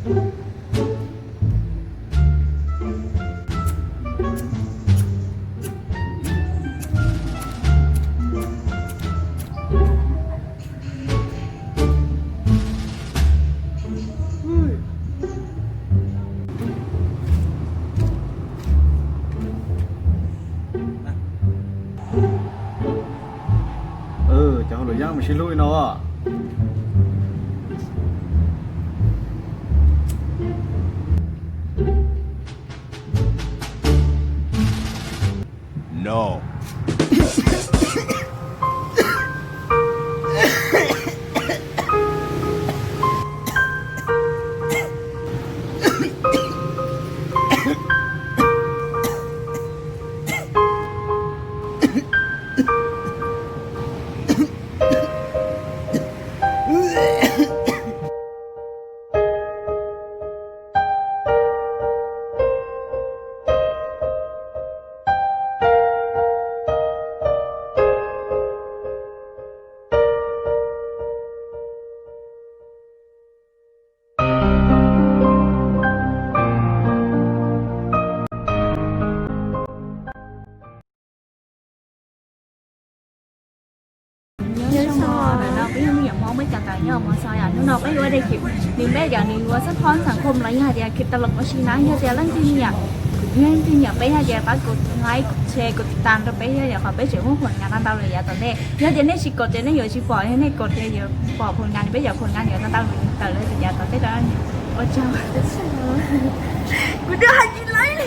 Cov hauj lwm yeej mus sib hlub li no. No. Nyob zoo, ntawm no peb yog me nyuam Hmoob, peb cov ntawd nyob Hmoob xwb yom. Hnub no peb yuav ua dej chim, nws peb yog nws yuav xab phob xas khom los yog hais tias khim tas los ua si na, yog tias leej twg nyiam, leej twg nyiam peb hais tias pab kuv like, share, kuv tiv tas rau peb thiab yom, qhov peb tseem muaj phom ngas ntau ntau lawm yav tom ntej. Yog tias nej tsis kov ces nej yuav tsis pom, yog nej kov ces yuav pom phom ngas, peb cov phom ngas yuav ntau ntau lawm yav tom ntej rau. Ua tsaug. Kuv twb hais tsis laib li.